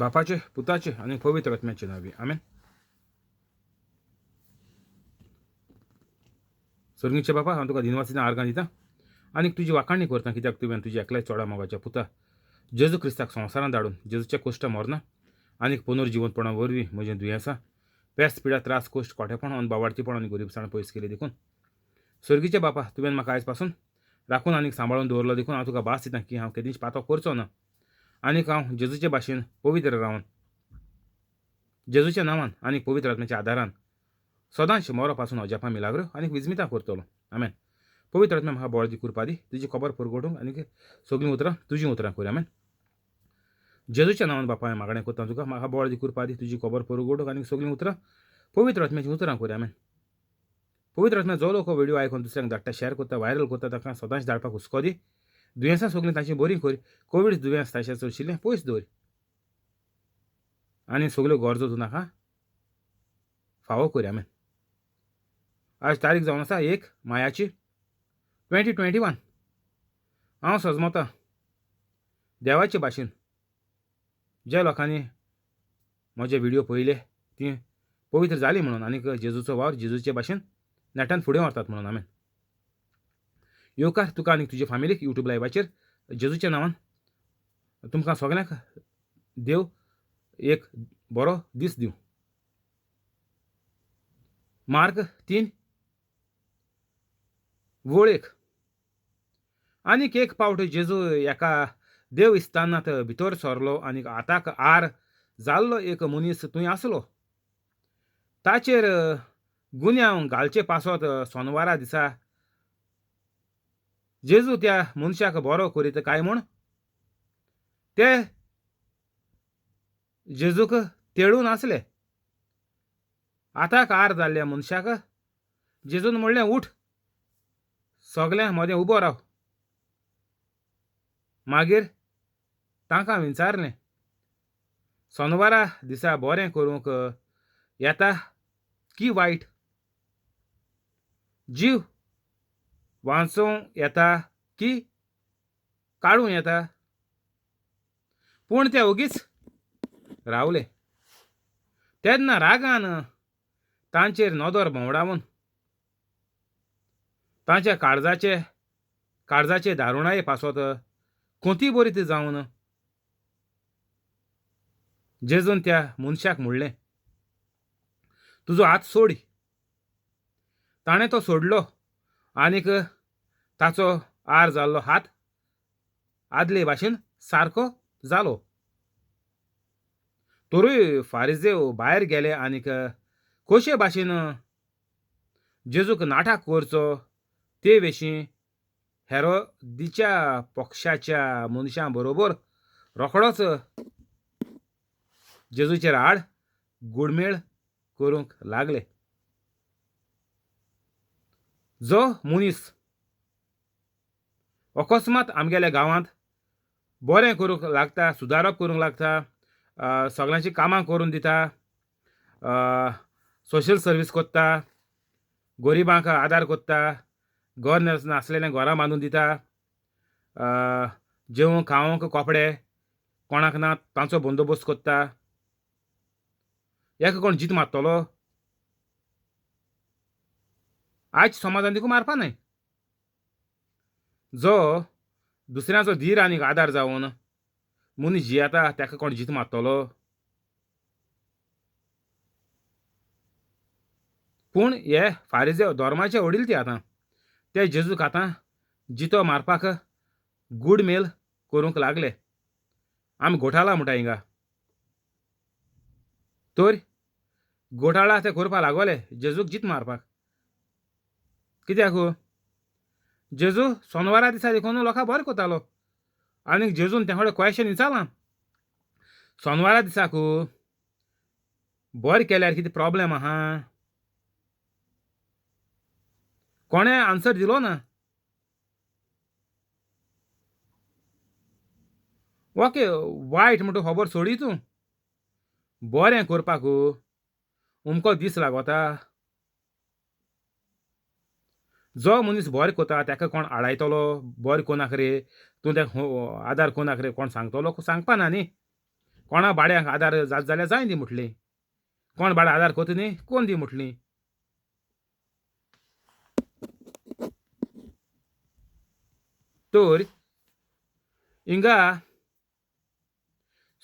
बापाचे, पुताचे आनी पवित्र आत्म्याचे नांवी, आमेन. सर्गीचे बापा, हांव तुका दिनवास दिता, आर्गां दिता आनी तुजी वाखाणी करता, कित्याक तुवें तुज्या एकल्याच चोडा मोगाच्या पुता जेजू क्रिस्ताक संवसारांत धाडून जेजूच्या कोश्टा मरना आनी पुनर्जिवंतपणा वरवीं म्हजें दुयेंसां, पेस्त, पिडा, त्रास, कोश्ट, कोटेपण आनी बावाडतीपण आनी गरिबसाण पयस केली देखून सर्गीचे बापा, तुवें म्हाका आयज पासून राखून आनी सांबाळून दवरलो देखून हांव तुका भास दिता की हांव केदींच पातो करचो ना आनीक हांव जेजूचे भाशेन पवित्र रावन जेजूच्या नांवान आनी पवित्र आत्म्याच्या आदारान सदांच मरो पासून अजापां मिलाग्रो आनी विजमितां करतलो. आमेन. पवित्र आत्म्या म्हाका बळ दी, कृपा दी, तुजी खबर परगटूंक आनी सगळीं उतरां तुजीं उतरां करूं. आमेन. जेजूच्या नांवान बापा हांवें मागणें करता तुका, म्हाका बळ दी, कृपा दी, तुजी खबर परगटूंक आनी सगळीं उतरां पवित्र आत्म्याचीं उतरां करूं. आमेन. पवित्र आत्म्या जो लोक हो व्हिडियो आयकून दुसऱ्यांक धाडटा, शेअर करता, व्हायरल करता, ताका सदांच धाडपाक हुस्को दी. दुयेंसां सगळीं तांची बरीं कर, कोवीड दुयेंस ताचें चडशिल्लें पयस दवर आनी सगल्यो गरजो तूं नाका फावो कर. आमेन. आज तारीख जावन आसा 1 मायाची 2021. हांव सजमता देवाचे भाशेन ज्या लोकांनी म्हजे व्हिडियो पळयले ती पवित्र जाली म्हणून आनीक जेजूचो वावर जेजूचे भाशेन नेटान फुडें व्हरतात म्हणून. आमेन. येवकार तुका आनी तुजे फामिलीक यूट्यूब लायव्हाचेर जेजूच्या नांवान. तुमकां सगल्यांक देव एक बरो दीस दिवं. मार्क 3 वळ 1. आनीक एक पावट जेजू एका देवस्थानांत भितर सरलो आनी हाताक आर जाल्लो एक मनीस थंय आसलो. ताचेर गुन्यांव घालचे पासत सोनवारा दिसा जेजू त्या मनशाक बरो करीत काय म्हूण ते जेजूक तेळून आसले. हाताक आर जाल्ल्या मनशाक जेजून म्हणलें, उठ, सगल्यां मदें उबो राव. मागीर तांकां विचारलें, सोनवारा दिसा बरें करूंक येता की वायट? जीव वांचोवं येता की काडूं येता? पूण ते ओगीच रावले. तेन्ना रागान तांचेर नदर भोंवडावन तांच्या काळजाचे दारुणाये पासत कोती बरी जावन जेजून त्या मनशाक म्हणलें, तुजो हात सोड. ताणें तो सोडलो आनीक ताचो आर जाल्लो हात आदले भाशेन सारको जालो. तरूय फारिजेव भायर गेले आनीक कशे भाशेन जेजूक नाटक करचो ते विशीं हेरोदीच्या पक्षाच्या मनशां बरोबर रोखडोच जेजूचेर आड गुडमेळ करूंक लागले. जो मनीस अकस्मात आमगेल्या गांवांत बरें करूंक लागता, सुदारप करूंक लागता, सगळ्यांची कामां करून दिता, सोशल सर्वीस करता, गरिबांक आदार करता, घर नासलेलें घरां बांदून दिता, जेवंक खावंक कपडे कोणाक ना तांचो बंदोबस्त करता, हेका कोण जीत मारतलो? आयज समाजान तिका मारपा न्हय. जो दुसऱ्यांचो धीर आनी आदार जावन मनीस जियेता ताका कोण जीत मारतलो? पूण हे फारिजे धर्माचे वडील ते आतां ते जेजूक आतां जितो मारपाक गुडमेल करूंक लागले. आमी घोटाळा म्हणटा हिंगा, तर घोटाळा ते करपाक लागोले जेजूक जीत मारपाक. कित्याक? जेजू सोनवारा दिसा देखून लोकां बरें करतालो आनी जेजून तें कडेन क्वेशन विचारलां, सोनवारा दिसाक बरें केल्यार कितें प्रोब्लेम आहा? कोणें आन्सर दिलो ना. ओके, वायट म्हणटा खबर सोडी तूं, बरें करपाक अमको दीस लागता. जो मनीस बरें करता ताका कोण आडायतलो? बरें कोणाक रे, तूं ताका आदार कोणाक रे, कोण सांगतलो? सांगपा ना न्ही. कोणा बाड्यांक आदार जात जाल्यार जाय दी म्हटली, कोण बाडा आदार कोत न्ही कोण दी म्हटली. तर हिंगा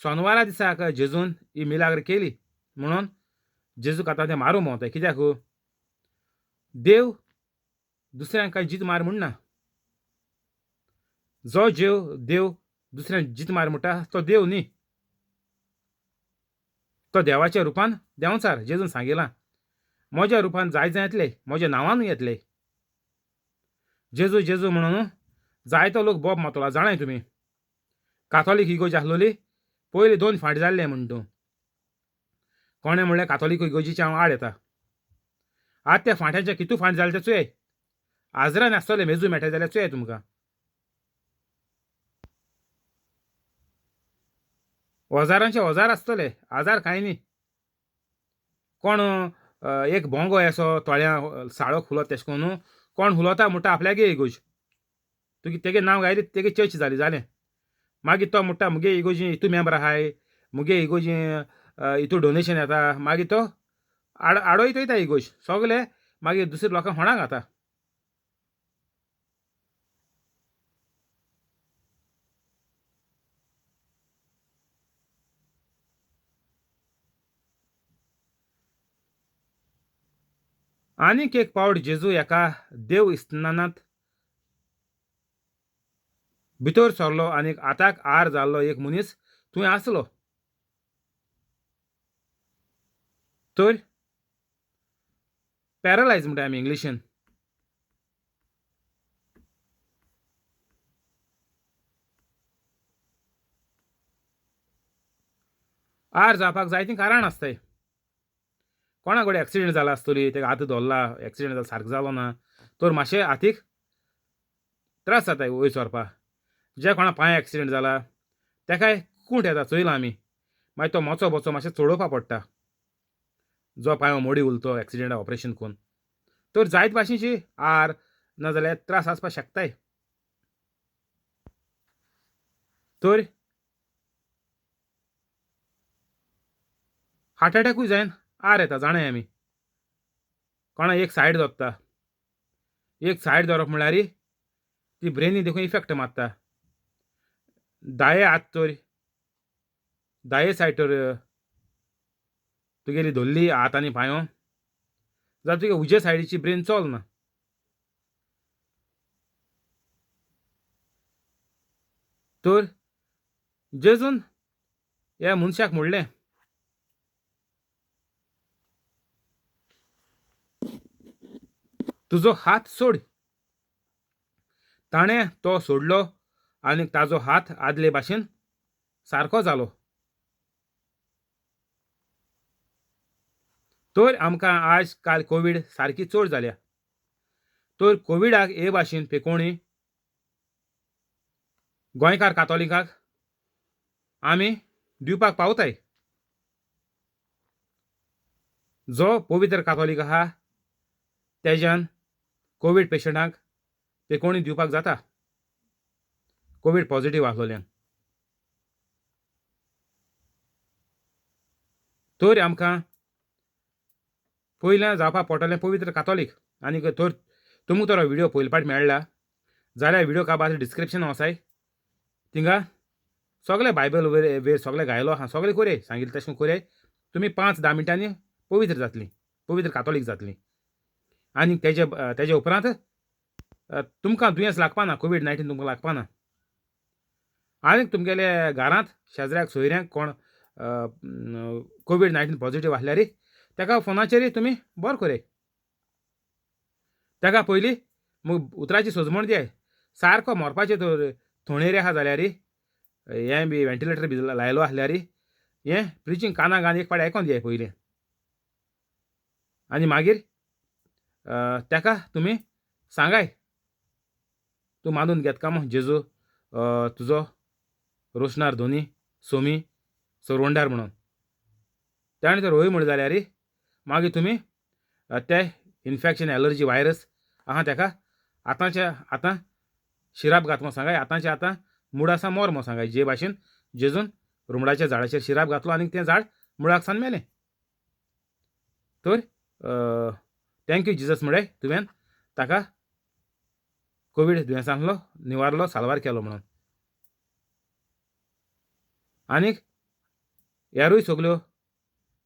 सोनवारा दिसाक जेजून ही मिलाग्र केली म्हणून जेजूक आतां तें मारूंक भोंवताय. कित्याक देव दुसऱ्यांक कांय जीत मार म्हणना. जो जेव देव दुसऱ्यांक जीत मार म्हणटा तो देव न्ही, तो देवाच्या रुपान देंवचार. जेजून सांगिलां म्हज्या रुपान जाय जाय येतले, म्हज्या नांवानूय येतले. जेजू जेजू म्हणून जायतो लोक बोब मातलो जाणाय तुमी. काथोलीक इगोर्ज आसलोली पयली दोन फांट जाल्ले म्हण तूं कोणें म्हणलें काथोलीक इगोर्जीचे हांव आड येता. आतां त्या फांट्याचे कितू फांट जाले ते चोय, आजरान आसतले मेजू मेळटा जाल्यार चोय तुमकां. हजारांचे हजार आसतले, हजार कांय न्ही. कोण एक बोंगो असो तोळ्या साळो खुलो तेश कोन्न कोण हुलोता म्हणटा आपल्यागे इगोर्ज, तुगे तेगे नांव गायलें तेगे चर्च जाली जालें. मागीर तो म्हणटा मुगे इगोर्जी हितू मेंबर आहाय, मुगे इगोर्जी हितू डोनेशन येता. मागीर तो आडोयत वयता इगोर्ज सगले, मागीर दुसरे लोकांक होणाक घाता. आनीक एक पावट जेजू एका देव इस्नानांत भितर सरलो आनी हाताक आर जाल्लो एक मनीस थंय आसलो. तर पॅरलायज म्हणटा आमी इंग्लिशीन. आर जावपाक जायतीं कारण आसताय. कोणा कडेन एक्सिडेंट जाला आसतली, तेका हात धरला, एक्सिडेंट जाला सारको जालो ना तर मातशें हातीक त्रास जाताय वयर सरपाक. ज्या कोणा पांय एक्सिडेंट जाला तेकाय कूंट येता चोयला आमी. मागीर तो मोचो बोचो मातशें चडोवपा पडटा, जो पांय मोडी उरलो एक्सिडेंट ऑपरेशन करून. तर जायत भाशेची आर नाजाल्यार त्रास आसपाक शकताय. तर हार्ट एटॅकूय जायन आर येता जाणाय आमी. कोणा एक सायड दोत्ता, एक सायड दवरप म्हळ्यार ती ब्रेनी देखून इफेक्ट मारता. दाये हात तर दाये सायड तर तुगेली धरली हात आनी पांयो जाल्यार तुगे उजे सायडीची ब्रेन चल ना. तर जेजून ह्या मनशाक म्हणलें, तुजो हात सोड. ताणें तो सोडलो आनी ताजो हात आदले भाशेन सारको जालो. तर आमकां आज काल कोवीड सारकी चड जाल्या. तर कोविडाक हे भाशेन पेकोवणी गोंयकार कातोलिकाक आमी दिवपाक पावताय. जो पवित्र कातोलीक आहा तेज्यान कोवीड पेशंटांक पेकोवणी दिवपाक जाता, कोवीड पॉझिटीव आसलोल्यांक. तर आमकां पयलें जावपाक पडटलें पवित्र कातोलीक. आनी तर तुमकां तर व्हिडियो पयले पाट मेळ्ळा जाल्यार व्हिडियो काबार डिस्क्रिप्शन वचाय, थिंगा सगळे बायबल वेर सगळे गायलो आहा, सगळे कोरे सांगितलें तशें कोरे तुमी 5-10 मिनटांनी पवित्र जातली, पवित्र कातोलीक जातली. आनी तेजे तेजे उपरांत तुमकां दुयेंस लागपा ना, कोवीड-19 तुमकां लागपा ना. आनी तुमगेले घरांत शेजऱ्याक सोयऱ्यांक कोण कोवीड-19 पॉझिटीव आसल्यार ताका फोनाचेर तुमी बरो कोराय. ताका पयलीं उतराची सजमण दियाय. सारको मरपाचें तर थोणेर आहा जाल्यार हें बी व्हेंटिलेटर बी लायलो आसल्यार हें प्रिचींग काना घालून एक फावट आयकोन दियाय पयलीं, आनी मागीर ताका तुमी सांगाय तूं मानून घेत काय मग जेजू तुजो रोशणार धोनी सोमी सोरवंडार म्हणून. ताणें जर हय म्हणलें जाल्यार मागीर तुमी ते इन्फेक्शन एलर्जी व्हायरस आहा ताका आतांचे आतां शिराप घात म्हूण सांगाय, आतांचे आतां मूड आसा मोर म्हूण सांगाय, जे भाशेन जेजून रुमडाच्या झाडाचेर शिराप घातलो आनी तें झाड मुळाक सान मेलें. तर thank you Jesus म्हळें तुवें ताका कोवीड दुयेंसांतलो निवारलो, साल्वार केलो म्हणून. आनीक हेरूय सगल्यो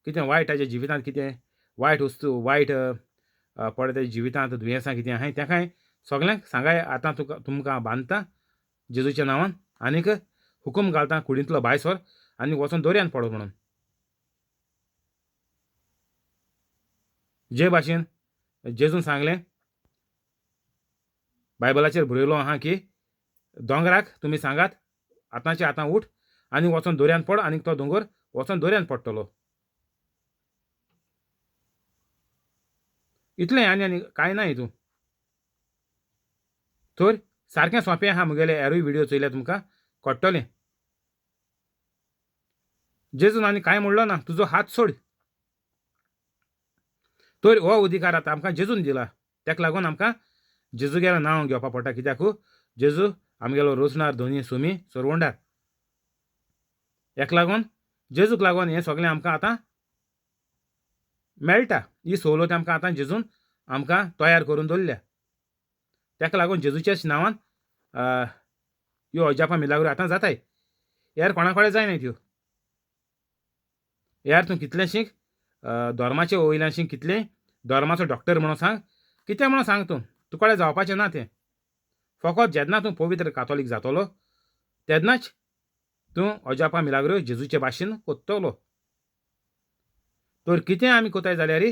कितें वायट ताच्या जिवितांत, कितें वायट वस्तू वायट पडटा तेज्या जिवितांत, दुयेंसां कितें आहाय तेकाय सगल्यांक सांगाय आतां तुका तुमकां बांदता जेजूच्या नांवान आनीक हुकूम घालता कुडींतलो भायर सर आनी वचोन दर्यान पड म्हणून. जे भाशेन जेजून सांगलें बायबलाचेर बरयलो आहा की दोंगराक तुमी सांगात आतांचे आतां उठ आनी वचोन दर्यान पड आनी तो दोंगर वचोन दर्यान पडटलो. इतलें आनी आनी कांय ना हितून. तर सारकें सोंपें आहा म्हगेलें हेरूय व्हिडियो चोयल्यार तुमकां कळटलें. जेजून आनी कांय म्हणलो ना, तुजो हात सोड. तर हो अधिकार आतां आमकां जेजून दिला, ताका लागून आमकां जेजूगेलें नांव घेवपा पडटा. कित्याक जेजू आमगेलो रोजनार धनी सुमी सोरवंडार. हेका लागून जेजूक लागून हें सगळें आमकां आतां मेळटा. ही सवलत आमकां आतां जेजून आमकां तयार करून दवरल्या. ताका लागून जेजूच्याच नांवान ह्यो अजापां मिलाग्रो आतां जाताय. यार कोणा कडेन जायना त्यो. यार तूं कितलेंशीं धर्माचे वयल्यानशीं कितलें धर्माचो डॉक्टर म्हणून सांग, कितें म्हणून सांग, तूं तुकडे जावपाचें ना तें. फकत जेन्ना तूं पवित्र कातोलीक जातलो तेन्नाच तूं अजापां मिलाग्रो जेजूचे भाशेन कोत्तलो. तर कितें आमी कोताय जाल्यार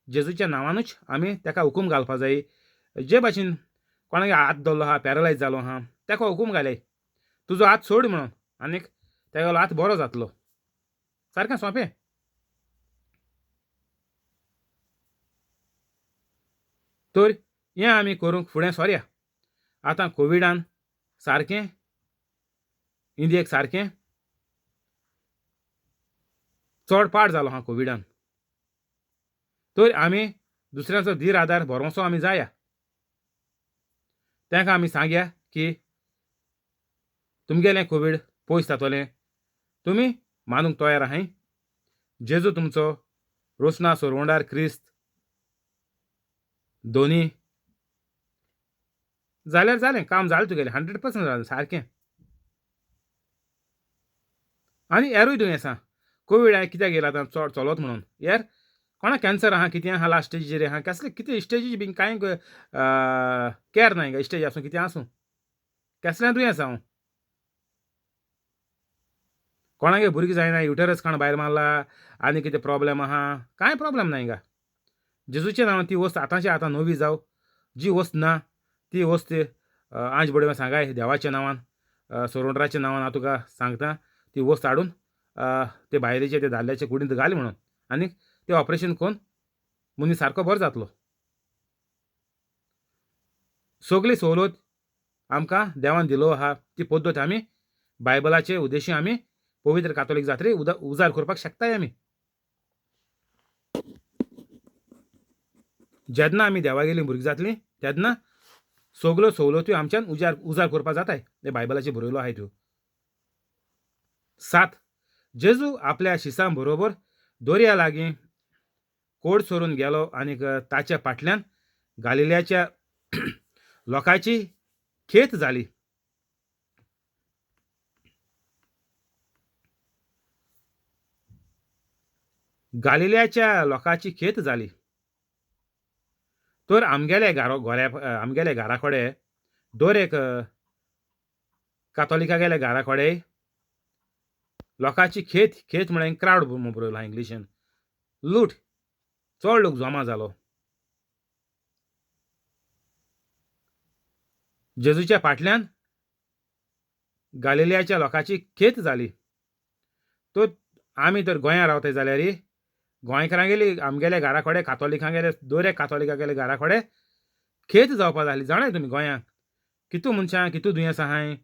जेजूच्या नांवानूच आमी ताका हुकूम घालपा जाय. जे भाशेन कोणाक हात धरलो आहा, पॅरलायज जालो आहा, ताका हुकूम घालय तुजो हात सोड म्हणून आनीक तेगेलो हात बरो जातलो. सारकें सोंपें. तर हें आमी करूंक फुडें सोरया. आतां कोविडान सारकें इंडियेक सारकें चड पाड जालो आहा कोविडान. तर आमी दुसऱ्यांचो धीर आदार भरोसो आमी जाया. तांकां आमी सांगया की तुमगेलें कोवीड पयस जातलें, तुमी मानूंक तयार आहाय. जेजू तुमचो रोसना सोरवंडार क्रिस्त दोनी जाल्यार जालें काम जालें तुगेलें 100% जालें सारकें. आनी हेरूय दुयेंसां कोवीड हांवें कित्याक येयला आतां चड चलत म्हणून यार कोणा कॅन्सर आहा कितें आहा लास्ट स्टेजीचेर आहा कसले कितें स्टेजी बीन कांय कॅर ना हिंगा स्टेज आसूं कितें आसूं कसलें दुयेंस हांव कोणागे भुरगीं जायना युटरस खाण भायर मारला आनी कितें प्रोब्लेम आहा कांय प्रोब्लेम ना हिंगा. जेजूचें नांवान ती वस्त आतांची आतां नवी जावं, जी वस्त ना ती वस्त आंज बडवे सांगाय देवाच्या नांवान सोरोंडराच्या नांवान हांव तुका सांगता ती वस्त हाडून ते बायलेचे ते दादल्याचे कुडींत घाल म्हणून आनी तें ऑपरेशन करून मनीस सारको बरो जातलो. सगली सवलत आमकां देवान दिलो आहा ती पद्दत आमी बायबलाचे उद्देशी आमी पवित्र कातोलीक जात्रे उजार करपाक शकताय आमी. जेन्ना आमी देवागेलीं भुरगीं जातलीं तेन्ना सगल्यो सवलत्यो आमच्यान उजार उजार करपाक जाताय. हे बायबलाचेर बरयलो आहाय त्यो. 7 जेजू आपल्या शिसां बरोबर दर्या लागीं कोड सोरून गेलो आनीक ताच्या फाटल्यान गालिल्याच्या लोकांची खेत जाली. गालिल्याच्या लोकांची खेत जाली. तर आमगेले घरा घोऱ्या आमगेले घरा कडेन दर एक कातोलिकागेले घरा कडेन लोकांची खेत, खेत म्हळ्यार क्रावड म्हूण बरयलां इंग्लिशीन, लूट, चड लोक जमा जालो. जेजूच्या फाटल्यान गालिलियाच्या लोकांची खेत जाली. तर आमी तर गोंया रावताय जाल्यार गोंयकारांगेली आमगेल्या घरा कडेन कातोलिकांगेले दर एक कातोलिकागेले घरा कडेन खेत जावपा जाली. जाणाय तुमी गोंयांत कितू मनशां कितू दुयेंस आहाय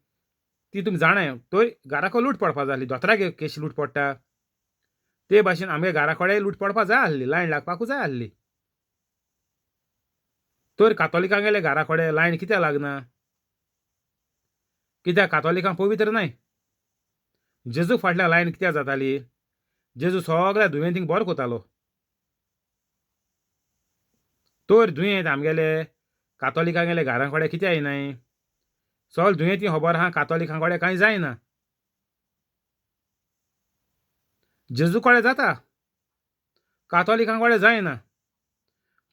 ती तुमी जाणाय. तर घराको लूट पडपा जाली, दोतोराक केशी लूट पडटा ते भाशेन आमगे घरा कडेन लूट पडपा जाय आसली, लायन लागपाकूच जाय आसली. तर कातोलिकांगेले घरा कडेन लायन कित्याक लागना? कित्याक कातोलिकां पवित्र न्हय. जेजू फाटल्या लायन कित्याक जाताली? जेजू सगळ्या दुयेंतींक बरो कोतालो. तर दुयेंत आमगेले कातोलिकांगेले घरां कडेन कित्याक येनाय? सगळे दुयेंती खबर आहा कातोलिकां कडेन कांय जायना, जेजू कडेन जाता, कातोलिकां कडेन जायना.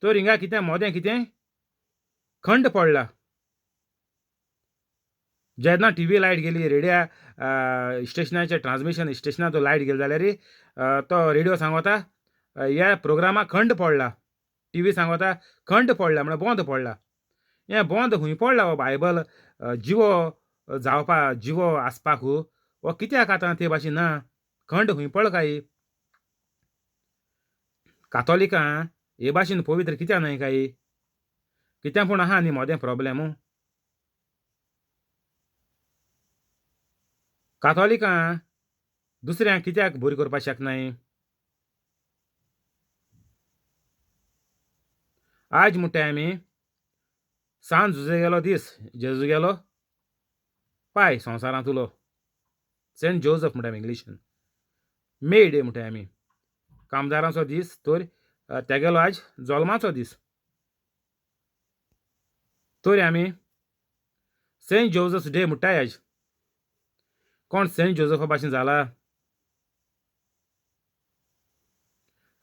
तर हिंगा कितें मोदें कितें खंड पडला. जेन्ना टी व्ही लायट गेली, रेडिया स्टेशनाचे ट्रान्समिशन स्टेशनाचो लायट गेली जाल्यार तो रेडियो सांगता ह्या प्रोग्रामाक खंड पडला, टी व्ही सांगता खंड पडला म्हळ्यार बंद पडला. हें बंद खंय पडला? हो बायबल जिवो जावपा जिवो आसपाक हो कित्याक आतां ते भाशेन ना? खंड खंय पडला काय? कातोलिकां हे भाशेन पवित्र कित्याक न्हय काय? कित्याक पूण आहा न्ही मोदें प्रोब्लेम. कातोलिकां दुसऱ्यांक कित्याक बरी करपाक शकनाय? आज म्हणटाय आमी सांत जुजे गेलो दीस, जेजू गेलो पाय संवसारांतलो, सेंट जोजफ म्हणटा आमी इंग्लिशीन, मे डे म्हणटाय आमी, कामदारांचो दीस, तर तेगेलो आज जल्माचो दीस. तर आमी सेंट जोजफ डे म्हणटाय आज. कोण सेंट जोजफा भाशेन जाला?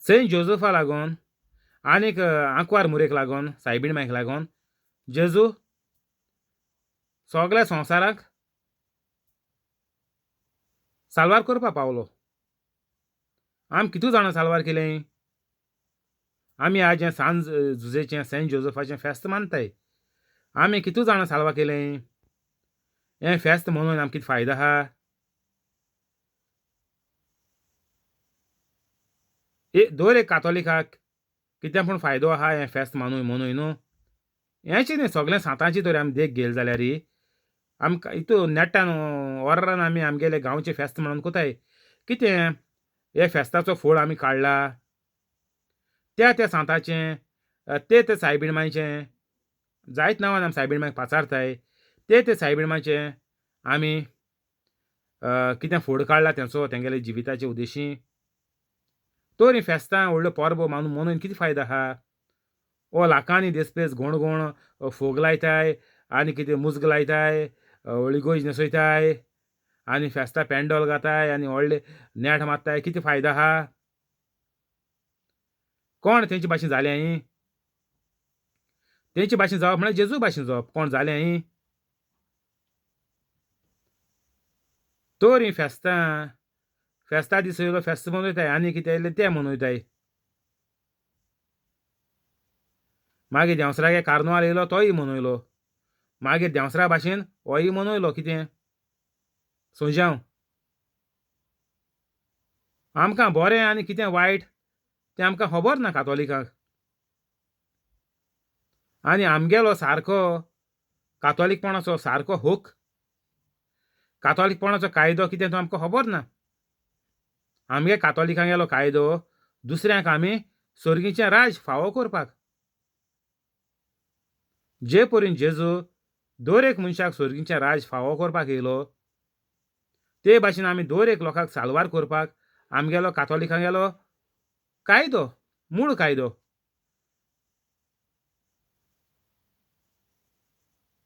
सेंट जोजफा लागून आनीक आंकवार मुरेक लागून सायबीण मायक लागून जेजू सगळ्या संवसाराक साल्वार करपाक पावलो. आमी कितू जाणां साल्वार केलें? आमी आज हें सांज जुजेचें सेंट जोजफाचें फेस्त मानताय. आमी कितू जाणां साल्वार केलें? हें फेस्त म्हणून आमकां कितें फायदो आहा? दर एक कातोलिकाक कितें पूण फायदो आहा हें फेस्त मानून मनूय न्हू? हेंच न्ही सगळें सांतांची तर आमी देख घेयली जाल्यार आमकां हितू नेटान ओर्रान आमी आमगेले गांवचें फेस्त म्हणून कोताय. कितें हे फेस्ताचो फोड आमी काडला? त्या त्या सांताचें, ते ते सायबीण मायचें, जायत नांवान आमी सायबीण मायक पाचारताय, ते ते सायबीण मायचें आमी कितें फोड काडला तेंचो तेंगेले जिविताचे उद्देशी? तर हीं फेस्तां व्हडल्यो परबो मानून मनोवन कितें फायदो आहा? ओ लाखांनी देसपेस गोण गोण फोग लायताय आनी कितें मुज्ग लायताय, व्हडली गोज न्हेसयताय आनी फेस्तां पेंडोल घाताय आनी व्हडले नेट मारताय, कितें फायदो आहा? कोण तेंचे भाशेन जालें? तेंचे भाशेन जावप म्हळ्यार जेजू भाशेन जावप. कोण जालें? तर हीं फेस्तां फेस्ता दीस येयलो फेस्त मनयताय आनी कितें येयलें तें मनयताय. मागीर देंवसरागे कार्नवाल येयलो तोय मनयलो, मागीर देंवसरा भाशेन होय मनयलो. कितें सोज्यांव आमकां बरें आनी कितें वायट तें आमकां खबर ना कातोलिकांक. आनी आमगेलो सारको कातोलीकपणाचो सारको हूक, कातोलीकपणाचो कायदो कितें तो आमकां खबर ना. आमगे कातोलिकांगेलो कायदो दुसऱ्यांक आमी सर्गीचें राज फावो करपाक. जे परीन जेजू दर एक मनशाक सर्गीचें राज फावो करपाक येयलो ते भाशेन आमी दर एक लोकांक साल्वार करपाक आमगेलो कातोलिकांगेलो कायदो, मूळ कायदो.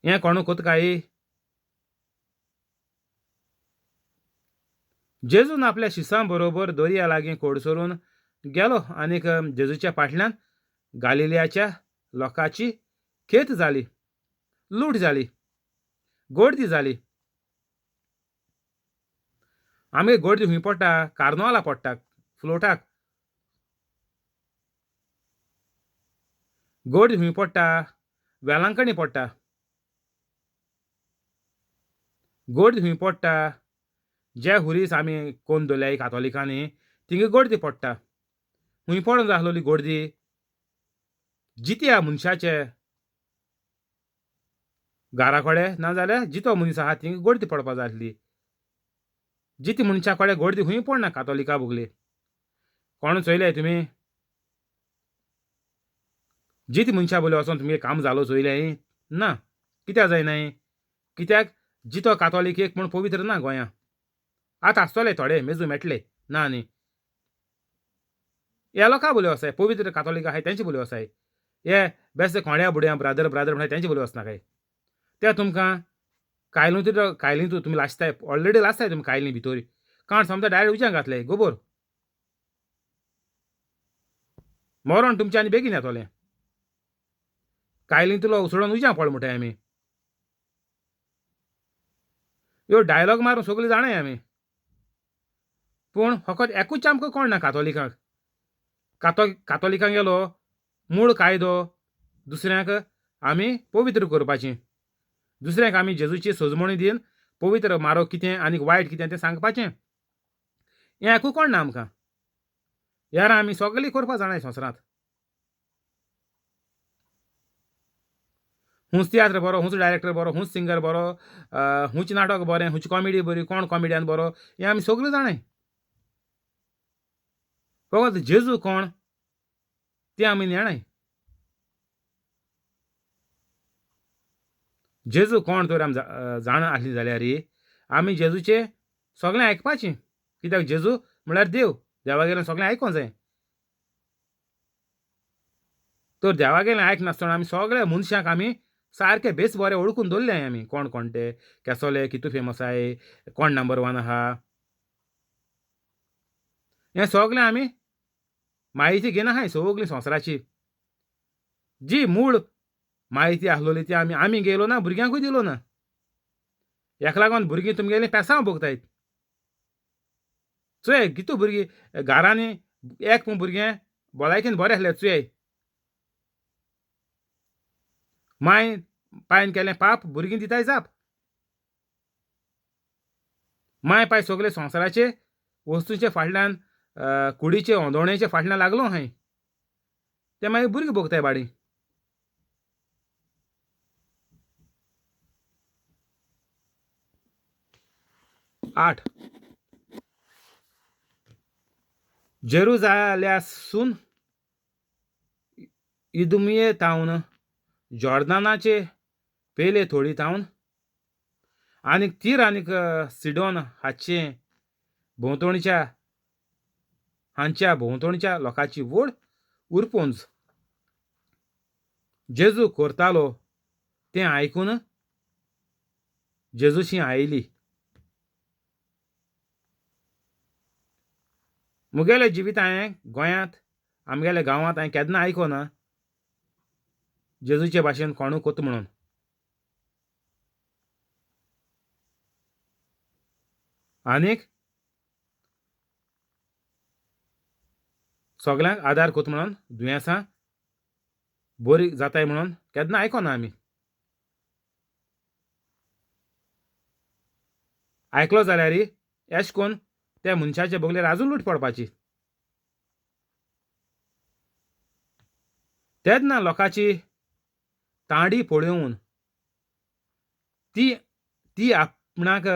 हें कोणू कोत काय? जेजून आपल्या शिसां बरोबर दर्या लागीं कोडसरून गेलो आनीक जेजूच्या फाटल्यान गालिलियाच्या लोकांची खेत जाली, लूट जाली, गर्दी जाली. आमगे गर्दी खंय पडटा? कार्नवाला पडटा, फ्लोटाक. गर्दी खंय पडटा? वेलांकणी पडटा. गर्दी खंय पडटा? जे हुरीस आमी कोण दवरल्याय कातोलिकांनी थिंगा गर्दी पडटा. खंय पडून जाय गर्दी? जित्या मनशाचे घरा कडेन नाजाल्यार जितो मनीस आहा थिंगा गर्दी पडपा जाय आसली. जिती मनशा कडेन गर्दी खंय पडना कातोलिका भोगली. कोण चोयले तुमी? जिती मनशा बोले वचोन तुमगे काम जालो चोयलें ना? कित्याक जायनाय? कित्याक जितो कातोलीक एक म्हूण पवित्र ना गोंया. आतां आसतले थोडे मेजू मेटले ना न्ही. ह्या लोकां बोलयो आसाय, पवित्र कातोलीक आहाय तेंचे बोलयो आसाय, हे बेस्ट कोंड्या बुड्या ब्रादर ब्रादर म्हणटाय तेंचे बोलयो आसना काय. ते तुमकां कायलू कायलीं तुमी लासताय, ऑलरेडी लासताय तुमी कायलीं भितर, काण समजा डायरेक्ट उज्यान घातले गोबोर, मरण तुमचें आनी बेगीन येतलें. कायलीं तुलो उसळोन उज्यान पड म्हणटाय आमी, ह्यो डायलॉग मारून सगळीं जाणाय आमी. पूण फकत एकूच आमकां कोण ना कातोलिकांक, कातोलिकांक गेलो मूळ कायदो दुसऱ्यांक आमी पवित्र करपाची, दुसऱ्यांक आमी जेजूची सजमणी दिवन पवित्र मारो कितें आनी वायट कितें तें सांगपाचें, हें एकूय कोण ना आमकां. यार आमी सगळीं करपा जाणाय संवसारांत. हुंच तियात्र बरो, हुंच डायरेक्टर बरो, हुंच सिंगर बरो, हुंच नाटक बरें, हुंच कॉमेडी बरी, कोण कॉमेडियन बरो, हें आमी सगळीं जाणाय. फकत जेजू कोण तें आमी नेणाय. जेजू कोण तर आमी जाणा आसली जाल्यार आमी जेजूचें सगळें आयकपाचें, कित्याक जेजू म्हळ्यार देव, देवागेलें सगळें आयकोंक जाय. तर देवागेलें आयकनासतना आमी सगळ्या मनशांक आमी सारके बेस बरे वळखून दवरले आमी, कोण कोण ते, केसोले, कितू फेमस आहाय, कोण नंबर वन आहा, हें सगळें आमी म्हायती घेवन आहाय सगळी संवसाराची. जी मूळ म्हायती आसलोली ती आमी आमी गेलो ना, भुरग्यांकूय दिलो ना. हेका लागून भुरगीं तुमगेलीं पेसांव भोगताय. चोय कितू भुरगीं घरांनी एक पूण भुरगें भलायकेन बरें आसलें चोय, मांय पायन केलें पाप, भुरगीं दिताय जाप. मांय पाय सगळे संवसाराचे वस्तूचे फाटल्यान, कुडीचे ओंदोवणेचे फाटल्यान लागलो हांय, ते मागीर भुरगीं भोगताय बाडी. आठ, जेरुजाल्यासून इदुमिये तावन जॉर्दानाचे पेले थोडी तावन आनीक तीर आनीक सिडोन हाचे भोंवतणच्या हांच्या भोंवतणच्या लोकांची व्हड उरपुंज जेजू करतालो तें आयकून जेजूशी आयली. मुगेलें जिवीत हांवें गोंयांत आमगेल्या गांवांत हांवें केन्ना आयको ना जेजूचे भाशेन कोणूय कोता म्हणून. आनीक सगल्यांक आदार कोता म्हणून, दुयेंसां बरी जाताय म्हणून केन्ना आयको ना आमी. आयकलो जाल्यार एश कोन्न त्या मनशाच्या बगलेर आजून लूट पडपाची. तेन्ना लोकांची तांडी पळोवन ती ती आपणाक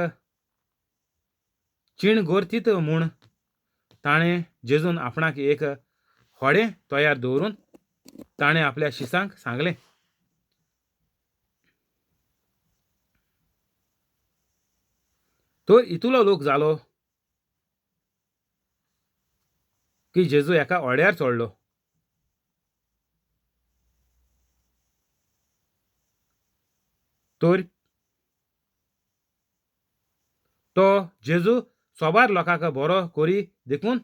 चीण गोरतीत म्हूण ताणें जेजून आपणाक एक होडें तयार दवरून ताणें आपल्या शिसांक सांगलें. तर इतलो लोक जालो की जेजू एका होड्यार चडलो. तर तो जेजू सोबार लोकांक बरो करी देखून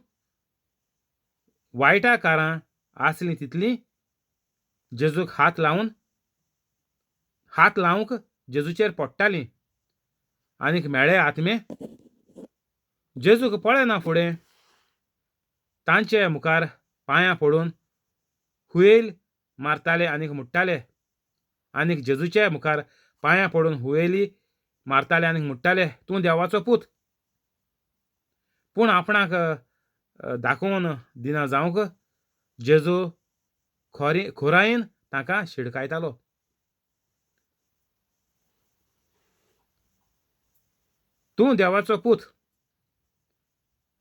वायटा कारां आसलीं तितलीं जेजूक हात लावन हात लावंक जेजूचेर पडटालीं आनीक मेळे आत्मे जेजूक पळयना फुडें तांचे मुखार पांयां पडून हुयेल मारताले आनीक म्हणटाले, आनीक जेजूच्या मुखार पांयां पडून हुयेली मारताले आनीक म्हणटाले, तूं देवाचो पूत. पूण आपणाक दाखोवन दिना जावंक जेजू खोरी खोरायेन तांकां शिडकायतालो. तूं देवाचो पूत.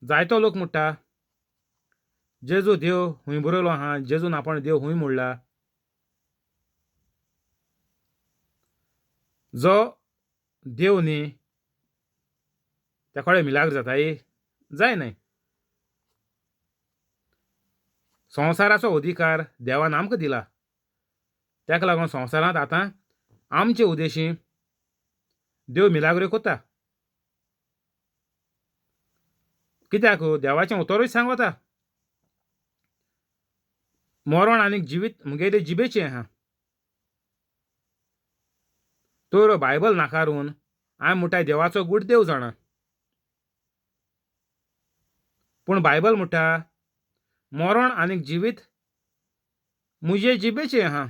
जायतो लोक म्हणटा जेजू देव हुंय बरयलो आहा, जेजून आपण देव हुंय म्हणला. जो देव न्ही तेकोडे मिलाग्र जाताय जायनाय. संवसाराचो अधिकार देवान आमकां दिला. ताका लागून संवसारांत आतां आमचे उद्देशी देव मिलाग्रो कोता. कित्याक देवाचें उतरूय सांगता, मरण आनी जिवीत मुगेले जिबेचें आहा. तर बायबल नाकारून हांवें म्हणटाय देवाचो गूट देव जाणा, पूण बायबल म्हणटा मरण आनी जिवीत मुजे जिबेचें आहा.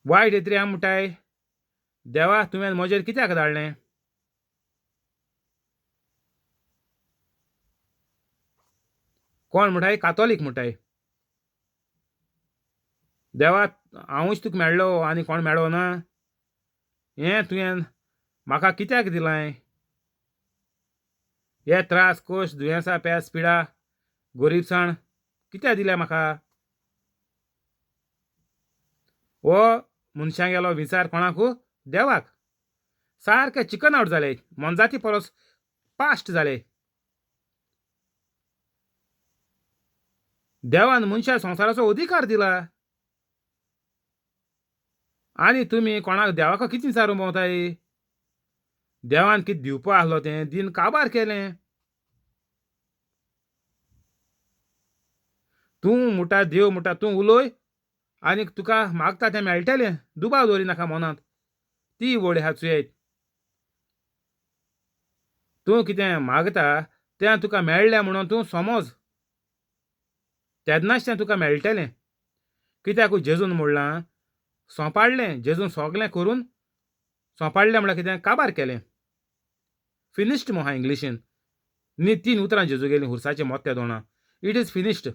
वायट येतरी हांव म्हणटाय देवा तुवें म्हजेर कित्याक धाडलें? कोण म्हणटाय? कातोलीक म्हणटाय देवा हांवूच तुका मेळ्ळो आनी कोण मेळ्ळो ना, हें तुवें म्हाका कित्याक दिलां? हे त्रास कश्ट दुयेंसां पेस पिडा गोरीबसाण कित्याक दिल्या म्हाका? हो मनशांगेलो विचार कोणाकू? देवाक. सारकें चिकन आवट जालें, मोनजाती परस पास्ट जालें. देवान मनशा संवसाराचो अधिकार दिला आनी तुमी कोणाक देवाक कितें विचारूंक भोंवताय? देवान कितें दिवपा आसलो तें दिन काबार केलें. तूं म्हणटा देव म्हणटा तूं उलय आनी तुका मागता तें मेळटलें, दुबाव दवरिनाका मनांत. ती वड आहा चुयत, तूं कितें मागता तें तुका मेळ्ळें म्हणून तूं समज, तेन्नाच तें तुका मेळटलें. कित्याक जेजून म्हणलां सोंपाडलें, जेजून सगलें करून सोंपाडलें म्हणल्यार कितें? काबार केलें. फिनिश्ड म्हूण आहा इंग्लिशीन. न्ही तीन उतरां जेजू गेलीं हुरसाचें मोत्या दोणां, it is finished.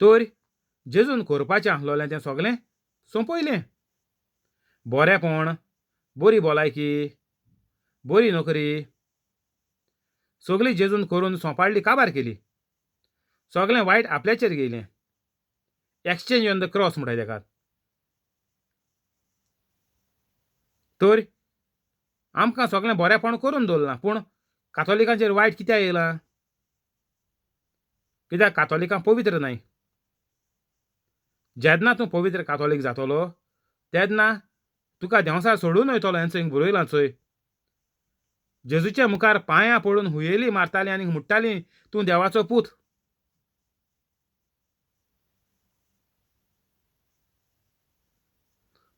तर जेजून करपाचें आसलोलें तें सगलें सोंपयलें. बरेंपण, बरी भलायकी, बरी नोकरी सगळी जेजून करून सोंपाडली, काबार केली. सगळें वायट आपल्याचेर घेयलें. एक्सचेंज ऑन the cross म्हणटा तेका. तर आमकां सगळें बरेंपण करून दवरलां, पूण कातोलिकांचेर वायट कित्याक येयलां? कित्याक कातोलिकां पवित्र न्हय. जेन्ना तूं पवित्र कातोलीक जातलो तेन्ना तुका देंवसार सोडून वयतलो. हें चोय बरयलां चोय, जेजूच्या मुखार पांयां पडून हुयेली मारतालीं आनी म्हणटालीं तूं देवाचो पूत.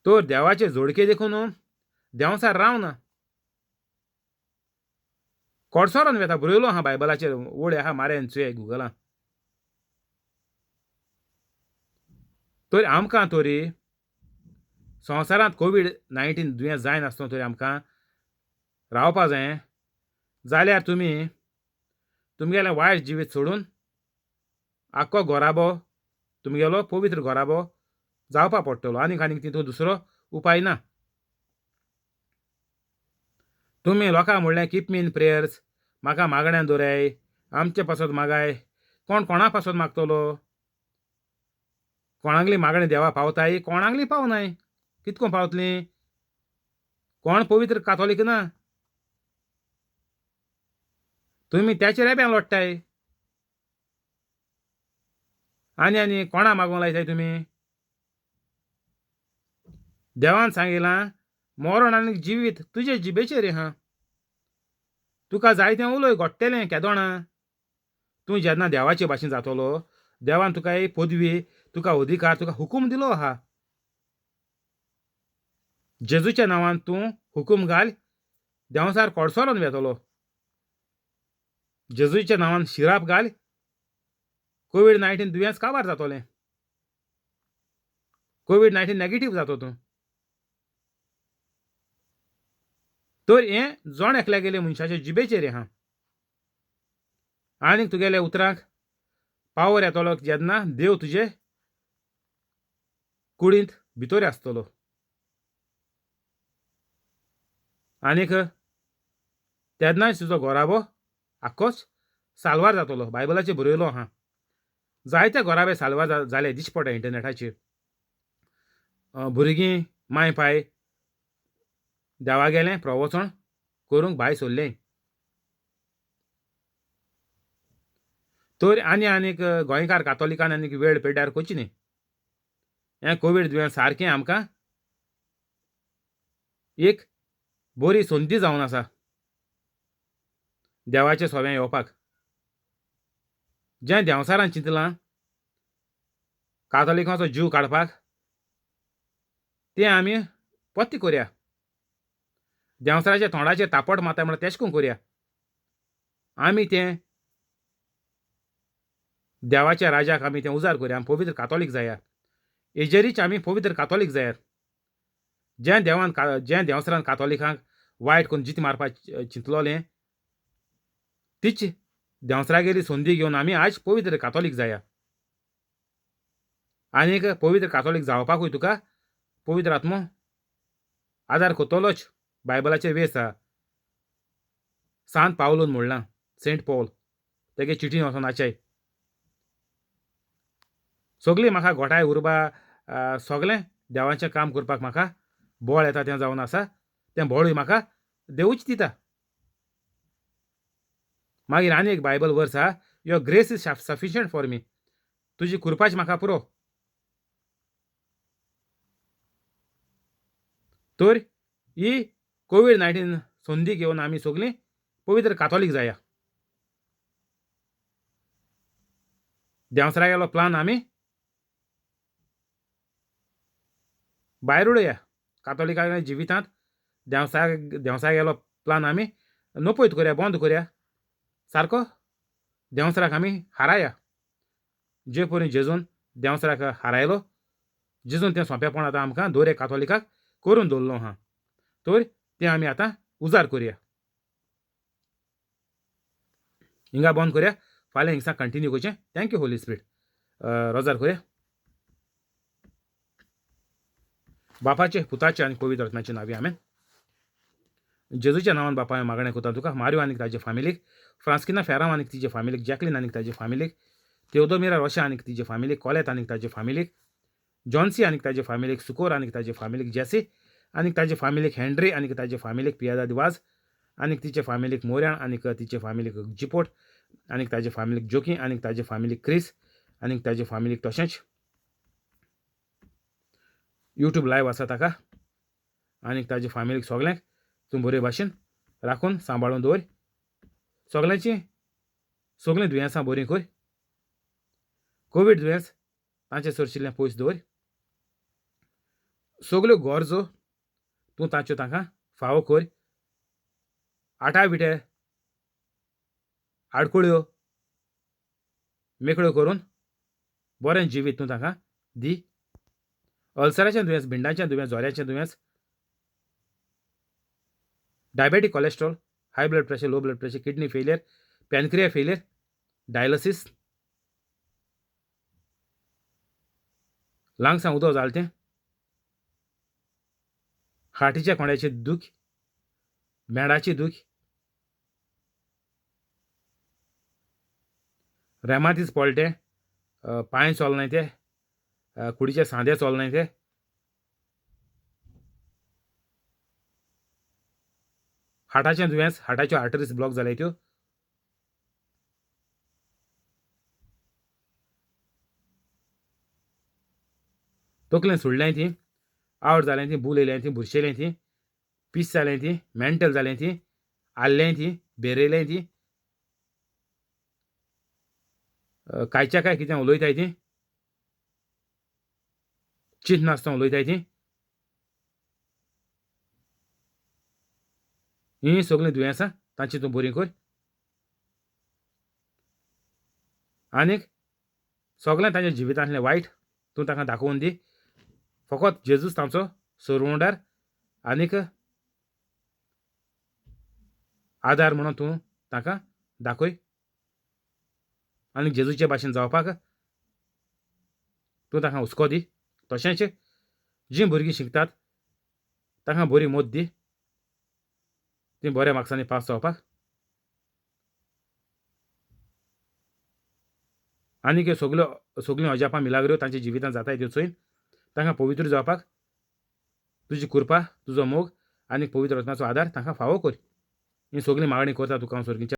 तर देवाचे जोडके देखून देंवसार रावना, कोडसरोन वेता. बरयलो आहा बायबलाचेर, वळी आहा मारेन चोय गुगलान. तर आमकां तरी संवसारांत कोवीड 19 दुयेंस जायनासतना तरी आमकां रावपा जाय जाल्यार तुमी तुमगेलें वायट जिवीत सोडून आख्खो घराबो तुमगेलो पवित्र घराबो जावपा पडटलो. आनीक आनीक तितूंत दुसरो उपाय ना. तुमी लोकांक म्हणलें कीप मी इन प्रेयर्स, म्हाका मागण्यान दवराय, आमचे पासत मागाय. कोण कोणा पासत मागतलो? कोणागली मागणी देवा पावताय, कोणागली पावनाय. कितको पावतली? कोण पवित्र कातोलीक ना. तुमी त्याचेर बेन लोट्टाय आनी आनी कोणा मागूंक लायताय तुमी? देवान सांगिलां मरण आनी जिवीत तुजे जिबेचेर आहा, तुका जाय तें उलय, घडटलें केदोणा. तूं जेन्ना देवाचे भाशेन जातलो, देवान तुका एक पदवी, तुका अधिकार, तुका हुकूम दिलो आहा. जेजूच्या नांवान तूं हुकूम घाल, देंवसार कोडसरोन वेतलो. जेजूच्या नांवान शिराप घाल, कोवीड 19 दुयेंस काबार जातलें. कोवीड 19 नेगेटीव जातो तूं. तर हें जण एकल्या गेले मनशाचे जिबेचेर आहा. आनीक तुगेल्या उतरांक पावर येतलो जेन्ना देव तुजे कुडींत भितर आसतलो. आनीक तेन्नाच तुजो घराबो आख्खोच साल्वार जातलो. बायबलाचेर बरयलो आहा, जायते घराबे साल्वार जाले दिश्टी पडटा इंटरनेटाचेर. भुरगीं माय पाय देवा गेलें प्रवचन करूंक भायर सरलें. तर आनी आनीक गोंयकार कातोलिकान आनीक वेळ पेड्ड्यार करची न्ही. हें कोवीड दुयेंस सारकें आमकां एक बरी संदी जावन आसा देवाचें सोवें येवपाक. जें देंवचारान चिंतलां कातोलिकांचो जीव काडपाक तें आमी पत्ते करया. देंवचाराच्या तोंडाचेर तापट मारता म्हणल्यार तेश करून करया. आमी तें देवाच्या राजाक आमी तें उजार करया. आमी पवित्र कातोलीक जाया. हेजेरीच आमी पवित्र कातोलीक जायात. जें देवान जें देंवचारान कातोलिकांक वायट करून जीत मारपाक चिंतलोलें तीच देंवचारागेली संदी घेवन आमी आज पवित्र कातोलीक जाया. आनीक पवित्र कातोलीक जावपाकूय तुका पवित्र आत्मो आदार करतलोच. बायबलाचेर वेस आहा. सांत पावलून म्हणलां, सेंट पॉल तेगे चिटीन वचोन आचाय सगळीं म्हाका घोटाय उर्बा सगळें देवाचें काम करपाक म्हाका बळ येता तें जावन आसा. तें बळूय म्हाका देवूच दिता. मागीर आनी एक बायबल वर्स आहा, your grace is sufficient for me. तुजी कृपाच म्हाका पुरो. तर ही कोवीड 19 संदी घेवन आमी सगळीं पवित्र कातोलीक जाया. देंवचारागेलो प्लान आमी भायर उडोवया. कातोलिकाच्या जिवितांत देंवचारागेलो प्लान आमी नपयत करया, बंद करया. सारको देंवचाराक आमी हाराया. जे परी जेजून देंवचाराक हारायलो, जेजून तें सोंपेपण आतां आमकां दर एक कातोलिकाक करून दवरलो आहा. तर तें आमी आतां उजार करया. हिंगा बंद करया. फाल्यां हिंगसा कंटिन्यू करचें. Thank you Holi spirit. रोजार करया. बापाचे पुताचे आनी पवित्र आत्म्याचे नांवी आमेन. जेजूच्या नांवान बापा हांवें मागणें करता तुका. मारियो आनी ताजे फामिलीक, फ्रांस्किना फेरांव आनी तिजे फामिलीक, जॅकलीन आनी ताजे फामिलीक, तेवदोमिरा रोशा आनी तिजे फामिलीक, कॉलेत आनी ताजे फामिलीक, जॉन्सी आनी ताजे फामिलीक, सुकोर आनी ताजे फामिलीक, जेसी आनी ताजे फामिलीक, हेनरी आनी ताजे फामिलीक, पियादाद वाज आनी तिचे फामिलीक, मोऱ्याण आनी तिचे फामिलीक, जिपोट आनी ताजे फामिलीक, जोकी आनी ताजे फामिलीक, क्रिस आनी ताजे फामिलीक, तशेंच युट्यूब लायव आसा ताका आनी ताजे फामिलीक सगल्यांक तूं बरे भाशेन राखून सांबाळून दवर. सगल्यांची सगळीं दुयेंसां बरीं कर. कोवीड दुयेंस तांचे सरशिल्लें पयस दवर. सगल्यो गरजो तूं तांच्यो तांकां फावो कर. आटा विटे आडकुळ्यो मेकळ्यो करून बरें जिवीत तूं तांकां दी. अल्सराचें दुयेंस, भिंडाचें दुयेंस, जोऱ्याचें दुयेंस, diabetic cholesterol, high blood pressure, low blood pressure, kidney failure, pancreas failure, dialysis, लंग्सां उदक जालें तें, हार्टीच्या कोंड्याचें दूख, मेडाची दूख, रेमातीस पडलें तें, पांय चलनाय ते, कुडीचे सांदे चलनाय ते, हार्टाचें दुयेंस, हार्टाच्यो आर्टरीज ब्लॉक जाल्या त्यो, तकलेन सोडलें ती, आवड जालें ती, भूल येयलें ती, बुरशेलें ती, पीस जालें ती, मेंटल जालें ती, आल्लें ती, बेरयलें ती, कायच्या काय कितें उलयताय ती, चिंत नासतना उलयताय ती, हीं सगळीं दुयेंसां तांची तूं बरी कर. आनीक सगळें तांच्या जिवितांतलें वायट तूं तांकां दाखोवन दी. फकत जेजूच तांचो सरवंडार आनीक आदार म्हणून तूं तांकां दाखय. आनी जेजूचे भाशेन जावपाक तूं तांकां हुस्को दी. तशेंच जीं भुरगीं शिकतात तांकां बरी मत दी, तीं बऱ्या मार्क्सांनी पास जावपाक. आनीक ह्यो सगल्यो सगळ्यो अजापां मिलाग्रो तांच्या जिवितांत जाताय त्यो चोयन तांकां पवित्र जावपाक तुजी कृपा, तुजो मोग आनी पवित्र आत्म्याचो आदार तांकां फावो कर. ही सगळीं मागणी करता तुका हांव सर्गीच्या